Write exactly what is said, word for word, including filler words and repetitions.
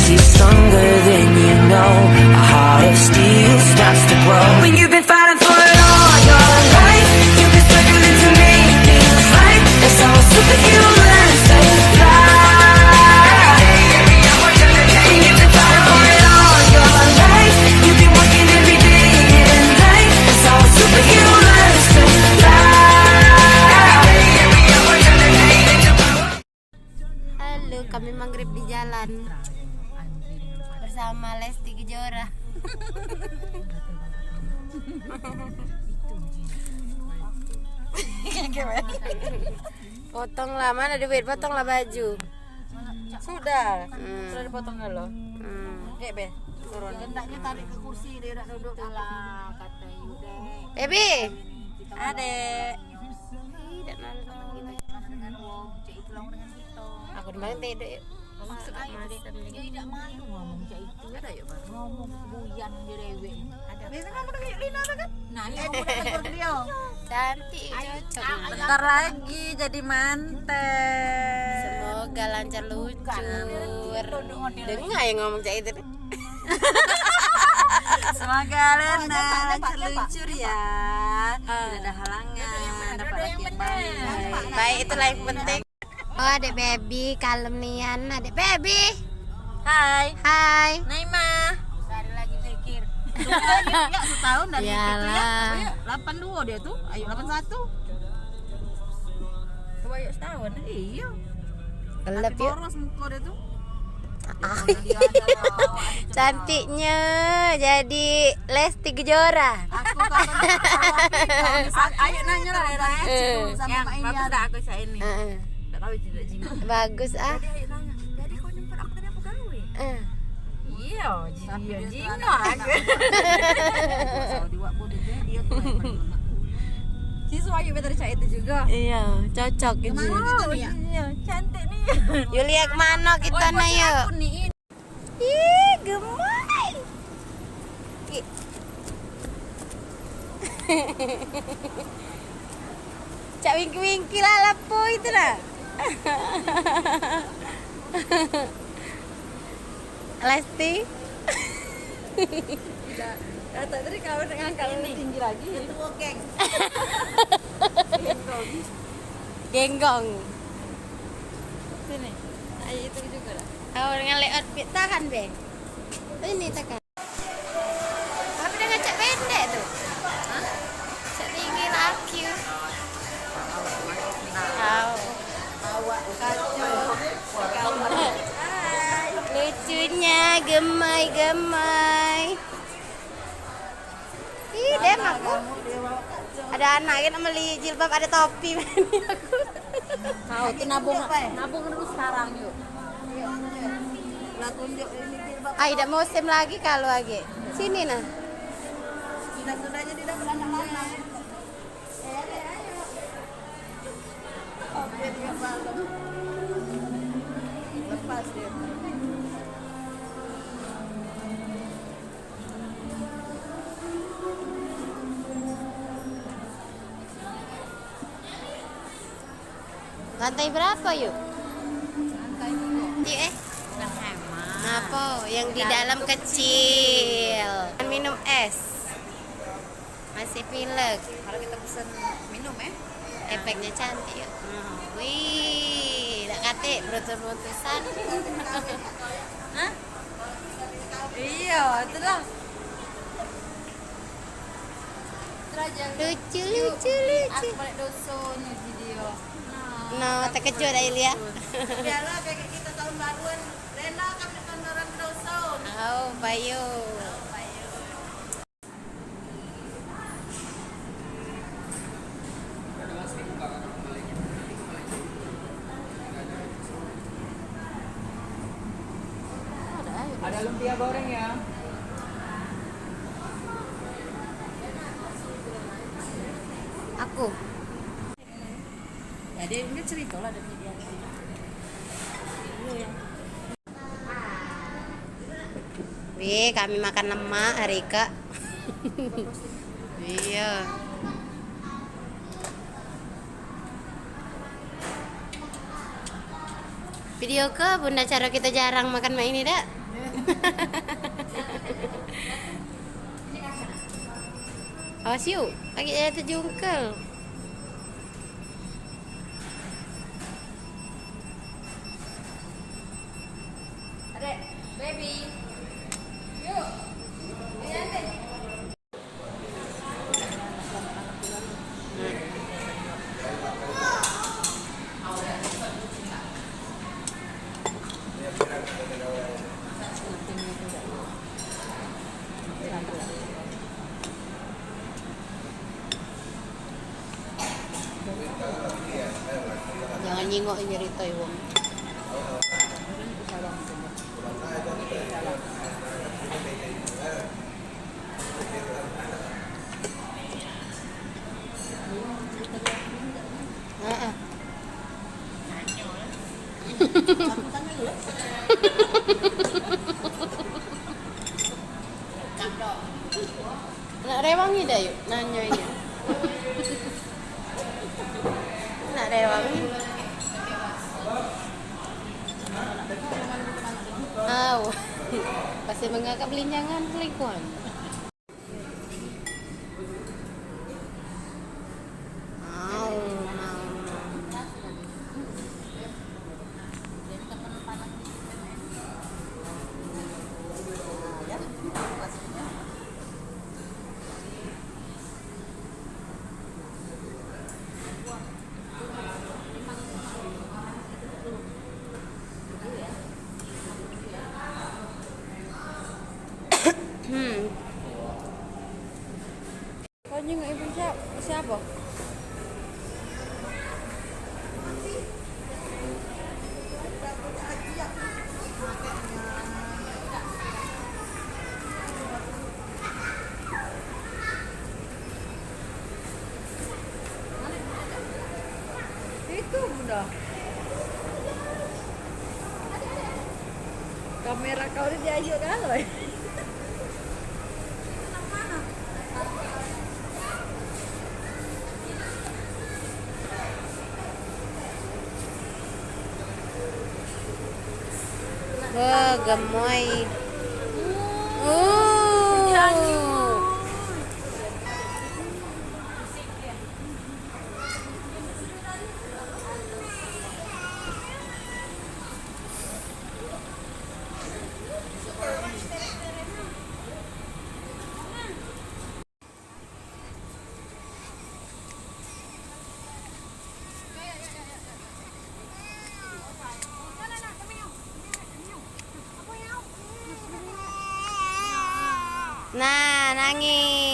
It's stronger than you know. A heart of steel starts to grow. When you've been fighting for it all your life, you've been struggling to make things right. That's how a superhero learns to fly. When you've been fighting for it all your life, you've been working every day and night. That's how a superhero learns to fly. Halo, kami maghrib di jalan bersama Lesti Kejora. Potonglah, mana duit? Potonglah baju. Sudah. Hmm. Sudah dipotong dulu. Hmm. Dek be, turun. Hendaknya tarik ke kursi, dia nak duduk. Itulah kata ibu. Baby. Adek. Ih, dak malu sama kita. Aku kembali tidur yuk. Maksud ayo, dia dak malu ngomong cak itu. Ada yuk, Bang. Ngomong buyan dia dewek. Ada. Biasa kamu dah kayak Lina dah kan? Nah, iya, aku dah tegur dia. Cantik, cocok. Bentar lagi jadi manten. Semoga lancar luncur. Dengar yang ngomong cak itu deh. Semoga lancar luncur ya. Ah. Tidak ada halangan, dapat laki yang baik. Baik, itulah yang penting. Oh, adek baby, kalem nian, adek baby. Hai. Hai. Naima. Sehari lagi zikir. Ya, setahun dari zikir tu ya. Iyalah. Ayo, delapan dua dia tu. Ayo, delapan satu. Coba yuk setahun. Iya. Gelap yuk. Boros muka dia tu. Ah. Cantiknya jadi Lesti Kejora. Aku kan. Ayo nanya lah, Rera, ya. Eh. Sama Mak Ini. Bagus tak aku cak ini? Heeh. Tak tahu juga jingok. Bagus, ah. Jadi ayo nanya. Jadi kau nyempet aku tadi apa gawe? Eh. Iya, jingok aku. Siswa yuk betul cak itu juga. Iya, cocok gitu. Iya, cantik nih. Yuk lihat ke mana kita nih, yuk. Ih, gemai. Ih. Cak Wingky-Wingky lah, lapo itu lah. Lesti. Tidak. Kata tadi kau nak ngangkat lebih tinggi lagi. Ketua geng. Genggong. Sini. Ayo itu juga lah. Kau dengan layout fit tahan be. Ini tekan. Tapi dengan cak pendek tu. Hah? Cak tinggi laki. Tahu. Lucunya gemai-gemai. Ih, dem aku. Ada anak kan meli jilbab, ada topi. Kau tu nabung, nabung dulu sekarang yuk. Lah tunjuk ini jilbab. Ai, dak musim lagi kalau lagi. Sini nah. Sudah-sudah jadi dah beranak lanang. Oke, dia malam. Lepas dia. Lantai berapa, yuk? Lantai dua. Yuk, eh. Bukan hema. Apa? Yang di dalam kecil. Minum es. Masih pilek. Kalau kita pesen minum, eh. Efeknya cantik, yuk. Nah, wih, dak katik, beruntus-beruntusan. Hah? Iya, itulah. Lucu, lucu, lucu. Aku balik doson video. No, terkejut dah Ilya. Biarlah kayak kita tahun baruan. Rena kami tahun baruan ke doson. Oh, bayu. Ada lumpia goreng ya. Aku. Ya, dia, dia cerita lah dari dia. Wih, kami makan lemak hari kak. Iya. Video ke bunda cara kita jarang makan mak ini dak? Awas yuk, lagi saya terjungkel. Adek, baby. Yuk. Ini nanti. Jangan nyingok nyeritai wong. Heeh. Nak rewangi dah yuk, nanyo ini. Nak rewangi. Au. Pasti mengangkat pelinjangan selingkuhan. Au, au, au. Hmm. Kau nyengok ibu siap-, siapa? Itu bunda. Kamera kau ni diayuk kan, oi? Wah, gemoy. Oh. Nah, nangis.